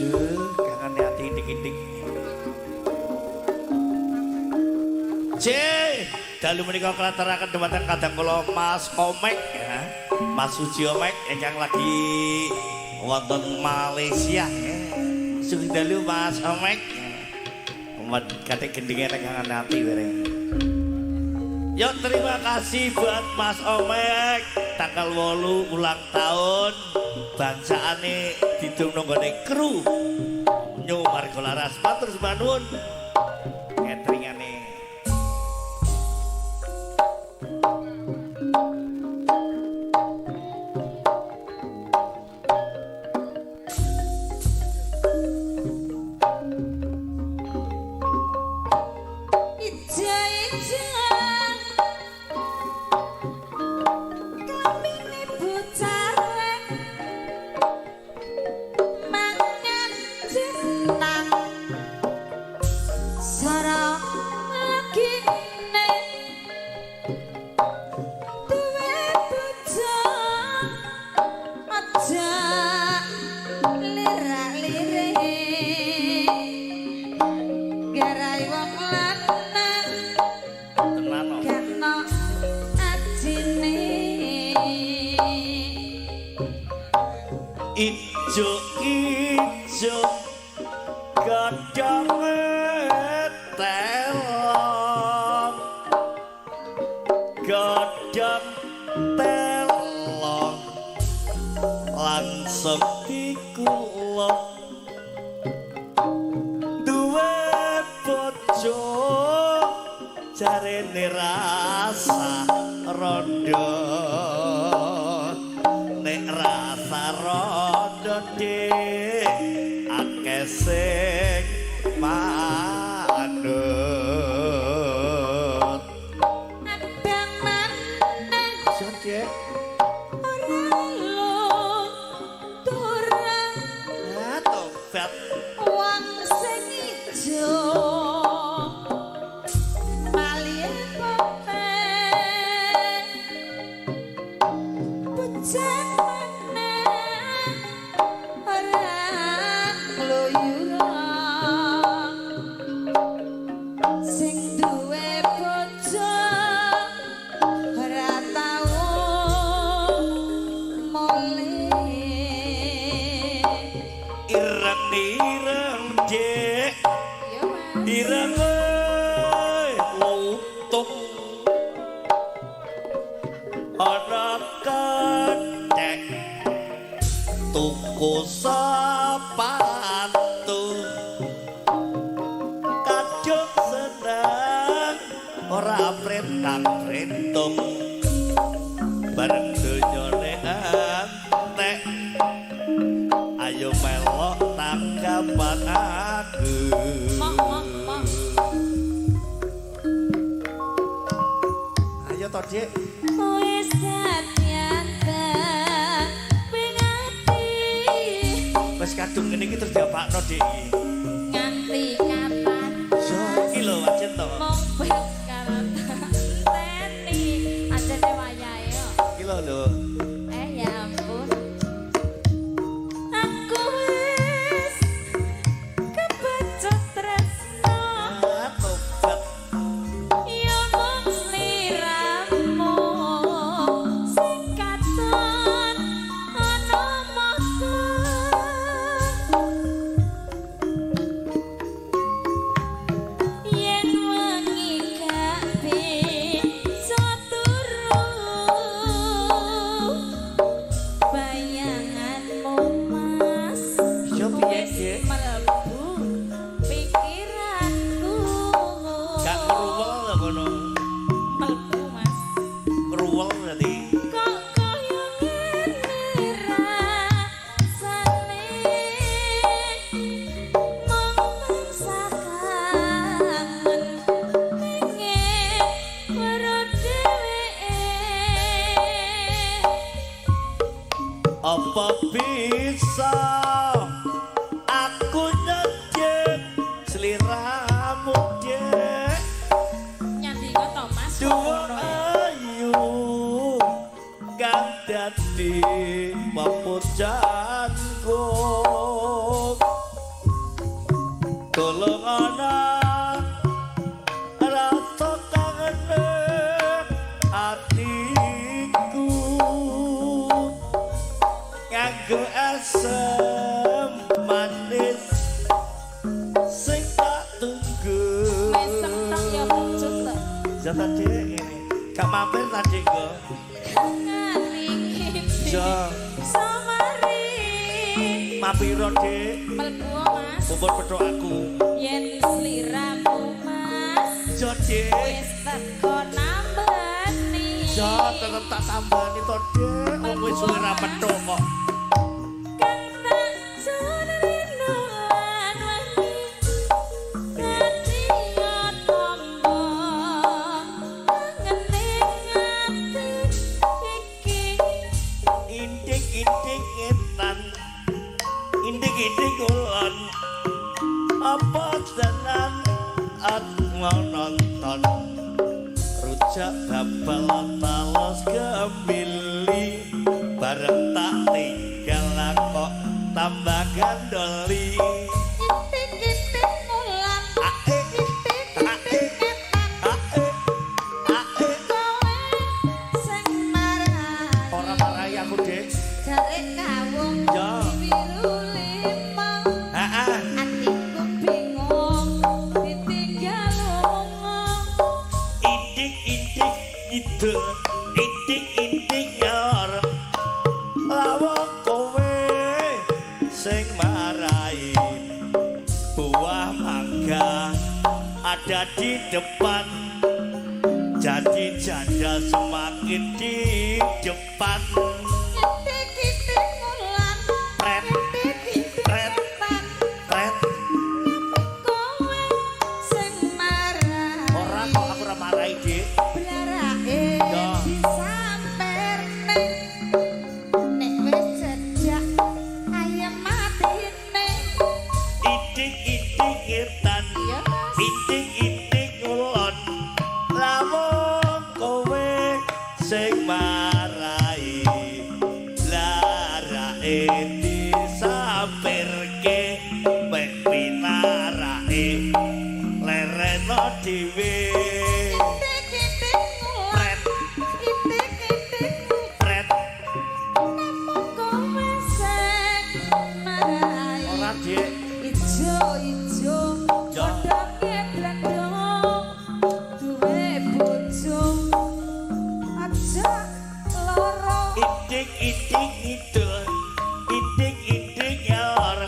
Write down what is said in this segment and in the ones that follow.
Ijo kangen ati indik-indik. C, dalu menika klateraken dhumateng kadang kula Mas Omek ya. Mas Suji Omek ingkang lagi wonten Malaysia ya. Sugeng dalu Mas Omek. Umat kate gendinge kangen ati bareng. Yo terima kasih buat Mas Omek tanggal 8 ulang tahun bangsaane didung nggone kru Nyo Margo Laras. Matur sembah nuwun. Cateringane. Ijo-ijo godhonge telong, godhong telong langsung dikulong duwe bojo jarene rasa rondo nek rasa rondo dik akeh sing manut. Abang maneh Dik ora lunturang tobat wong sing ijo malihe popeng bujang maneh ora kluyuran sing duwe bojo ora tau mulih. Ireng-ireng dik Iya Mas. Ireng lutung ana kethek tuku sepatu kadung seneng ora prentang-prentung bareng donyane entek ayo melok tanggapan aku. Mok mok mok. Ayo to Dik. Wis dadi ati Wis kadung ngene iki terus diapakno Dik iki. Nganti kapan Yo iki lho wajen to. Mong bakal tak enteni ajane wayahe kok. Iki lho lho. Eh ya ampun. Aku wis kebacut tresno Ah, tobat. ya mung sliramu sing katon ana mata. Ya ta, Dik, ngene. Gak mampir ta, Dik, kok? Ngaringin. Ya. Samari. Mampiro, Dik. Mlebu, Mas. Mumpun petuk aku. Yen sliramu, Mas. Ya, Dik. Wis teko nambani. Ya, tetep tak tambani to, Dik. Wong wis suwe ra petuk kok. Kang tak jeneng lan wangi. Dadi tombo ngene ati iki. Indik-indik ngetan, indik-indik kulon. Apa tenan aku nonton rujak babal talos kembili. Bareng tak tinggal kok tambah gandoli. Intik-intik mulan. Ae, ae, ae, ae. Kowe sing marai. Ora marai aku, Dik. Jare kawung Ya. biru lima. Heeh. Atiku bingung ditinggal lunga. Indik-indik ngidul, indik-indik ngalor. Lawang kowe sing marai. Buah mangga ada di depan, jadi janda semakin di depan. Intik-intik mulan. Pret, Intik-intik pret, ngetan. Pret. Kowe sing marai. Ora kok, aku ora marai, Dik. Blarake Ya. disamperne. Nek wis jejak ayem atine. Indik-indik ngetan, Iya, Mas. indik-indik ngulon. Lawang kowe sing marai. Larake disampirke, mek pinarake lereno dhewe. Intik-intik mulan. Pret, Intik-intik pret. Napa kowe sing marai? Ora, Dik. Ijo ijo Ya. godhonge blendong duwe bojo aja loro. Indik-indik ngidul, indik-indik ngalor.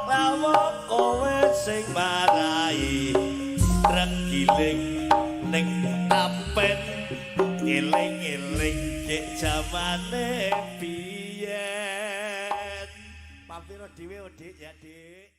Lawang kowe sing marai. Trenggiling ning tapen, eling-eling dek jamane biyen. Mampir dhewe, Dik, ya, Dik.